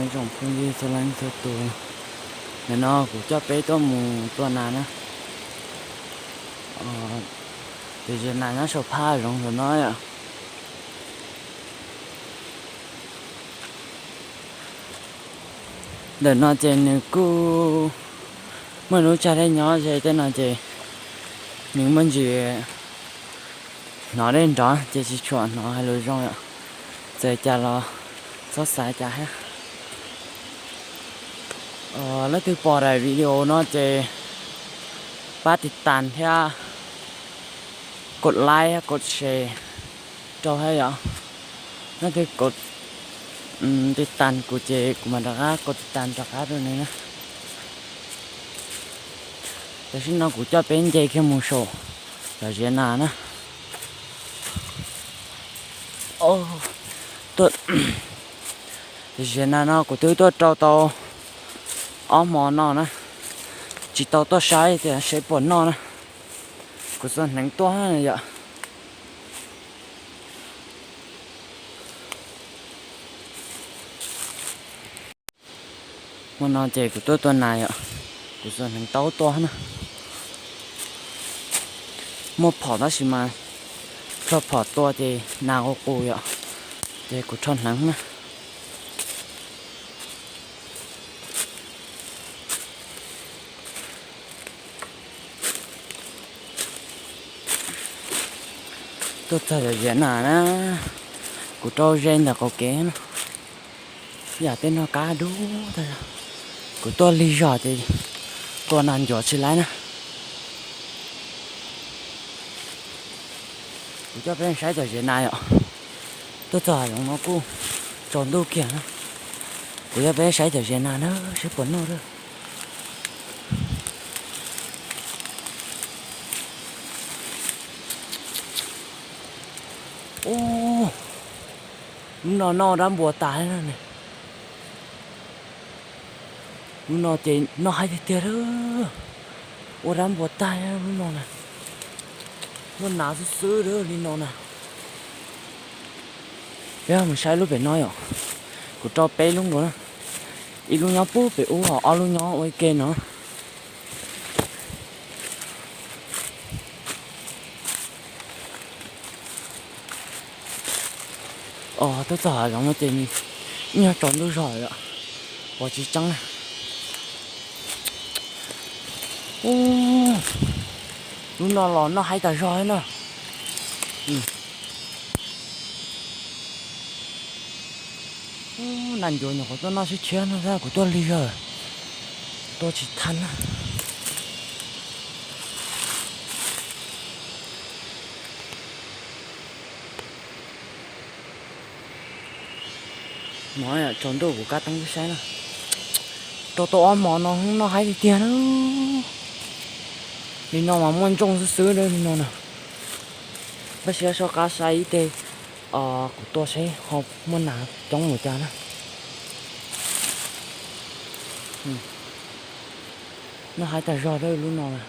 Zoo phooj ywg txhua leej txhua tus, ntawm no kuv coj peb tuaj mus tua nas na. Tus ziav nas nyob saum phab zoov ntawm no yom. Ntawm no ces nws kuj muaj lub tsag dej nyob ze tej no ces nws muaj ntsis hnov dej nrov ces tsis tshua hnov hais lus zoo yom. Txawm cas los txhob xav cas thiab. Leej twg pom daim video no ces pab tiv tas thiab kod like kod share rau thiab yom. Leej twg kod tiv tas kuv ces kuv mam rov qab kod tiv tas rov qab rau nws na. Tam sim no kuv coj peb nce kiag mus saum cov ziav nas na. Cov ziav nas no kuv twb tuaj rau tau ob hmo no na, tsis tau tuaj saib tias seb puas noj na. Kuv xuas hneev tuaj yom. Hmo no ces kuv tuaj tua nas yom, kuv xuas hneev taub tuaj na. Muaj phom tab sis mas rho phom tua ces nas qus qus yom, ces kuv rho hneev na. Tuaj txog cov ziav nas na, kuv rau ze ntawm qaum kev na. Yam tej no qab dub tag, kuv tuaj lig zog ces tua nas ncuav tsis laib na. Kuv coj peb saib cov ziav nas yom. Tuaj txog hav zoov no kuj tsaus ntuj kiag na. Kuv coj peb saib cov ziav nas na seb puas noj lawm. Ub, lub no noj dab npua tas na. Lub no ces noj haib tiag tiag lawm. Ua dab npua tag lub no na. Muaj nas xwb xwb li no na. Peb mus saib lub pem no yom. Kuv rau peb lub nkaus na. Ib lub nyob pub pem ub, ob lub nyob ua ib ke no. Os, tuaj txog hav zoov no ces nws ib nyuag tsaus ntuj zog lawm, pom tsis tseeb na. Ub, lub no los noj haib tas zog na. Nas ncuav nyuam qhuav tuaj noj tshiab tshiab no tab kuv tuaj lig zog, tua tsis tau na. No tsaus ntuj kuv kab teeb saib na, rau tau ob hmo no noj haib tiag tiag na. Li no mas muaj ntsooj xwb xwb li no na. Pab siab soj qab saib ib teg, kuv tua seb ho muaj nas coob mus cas na. Noj haib tas zog lawm lub no na.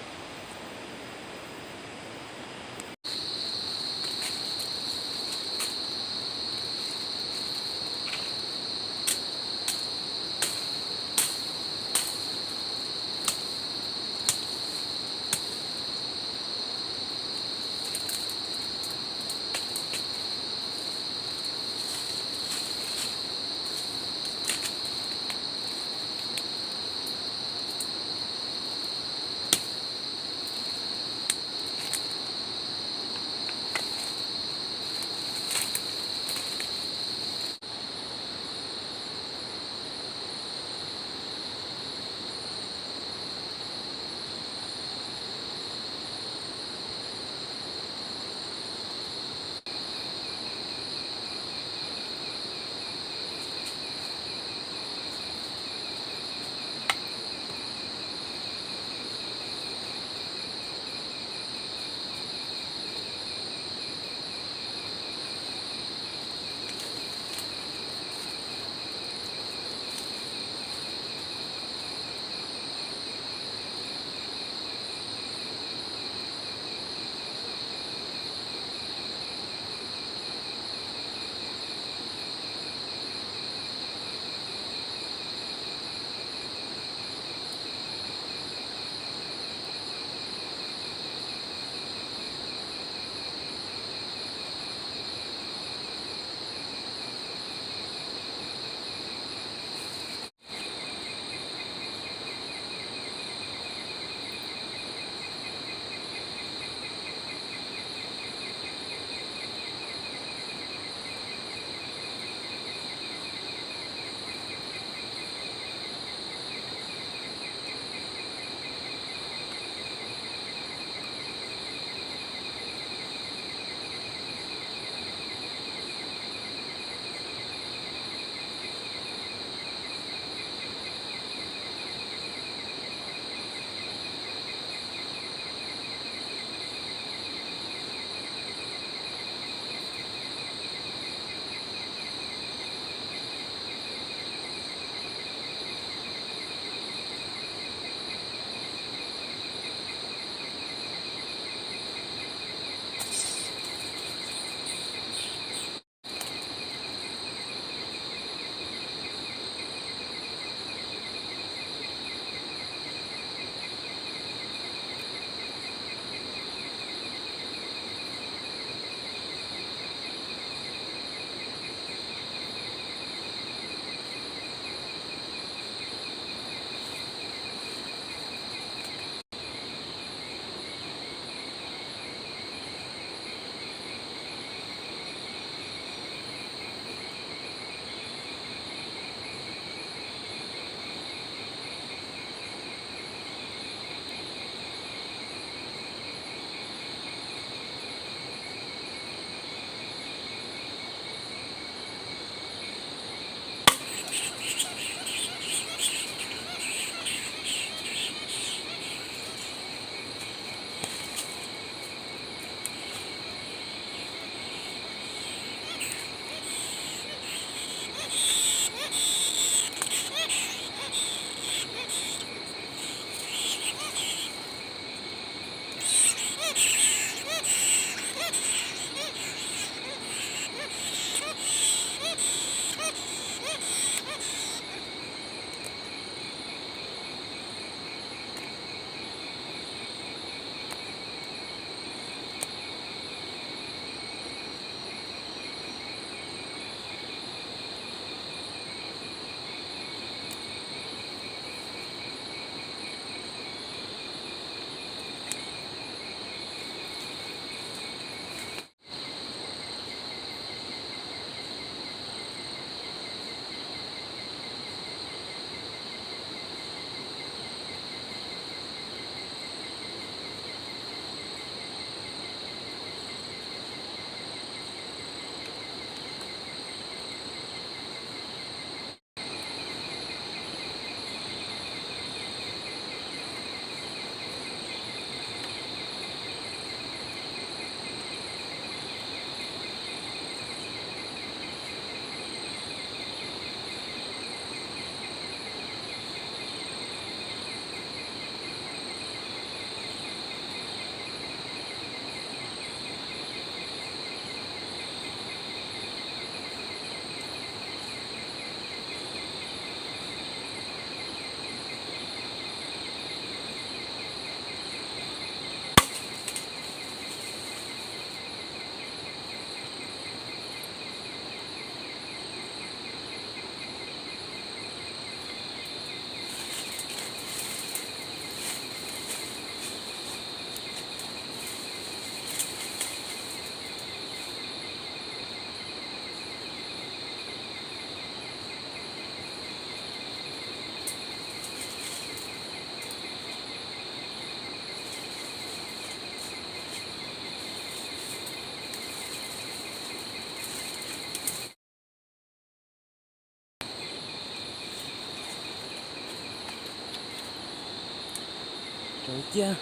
Sawv ciaj.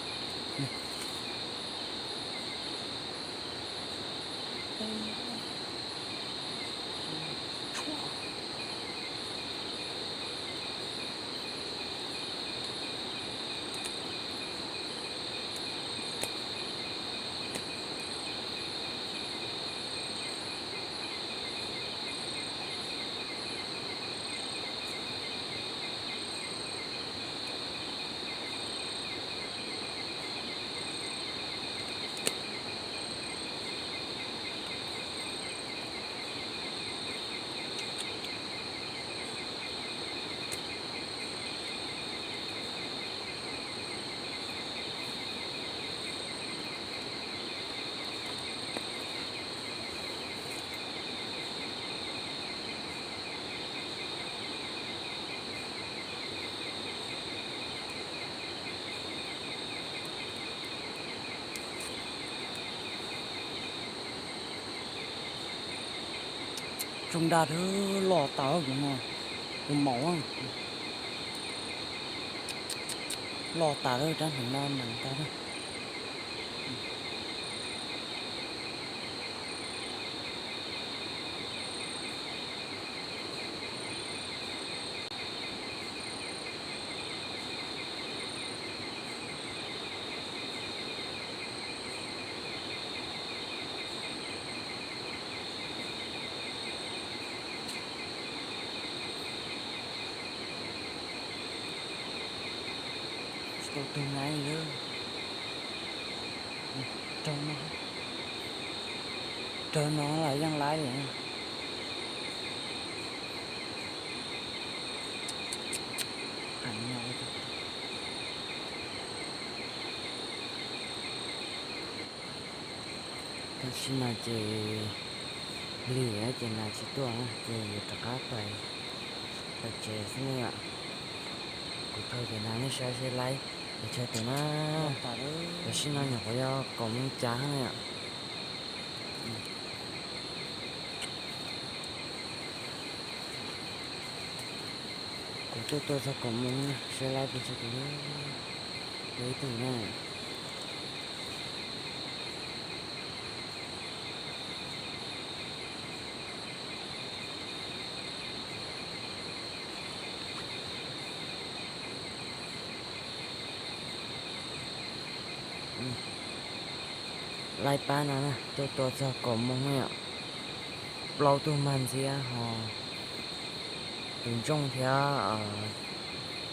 Tsoo dag, loj tas kuv no, tus maum loj tas lawm, rab hneev no mas tag lawm. Tsis tau tug nai lawm. Raug no, raug no los yeej laib li. Tam sim no ces lig ces nas tsis tuaj ces yuav rov qab pais, pais tsev xwb ne yom. Kuv thaij pem no nej saib seb laib pes tsawg tus na. Tam sim no nyuam qhuav yog kaum moos cav na yom. Kuv tuaj tua txog kaum moos na, seb laib pes tsawg tus. Peb tug na. Laib pab no na, tuaj tua txog kaum moos yom. Plaub tug mag ntxiab ho tus ntsooj thiab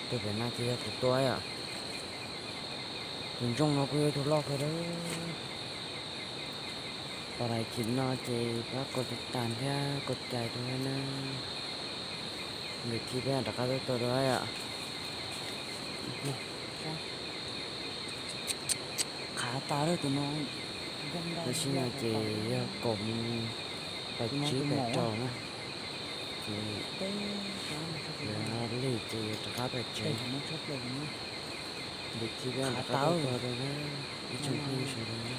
tus pem no ces yog kuv tua yom. Tus ntsooj no kuj yog ib tug loj kawg lawm. Pom lawm no ces pab kaum tus tas thiab kaum cais rau na. Lwm thib peb rov qab tuaj tua dua yom. Qhav tas lawm tus no. Tam sim no ces yog kaum moos pais tsib pais rau na. Ces yuav lig ces yuav rov qab pais tsev. Lwm thib peb rov qab tuaj tua dua na, ib tsoom phooj ywg sawv daws na.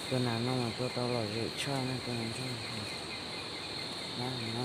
Tua nas no mas tua tau lom zem tshaj na, tua nas ntsooj. Dab no.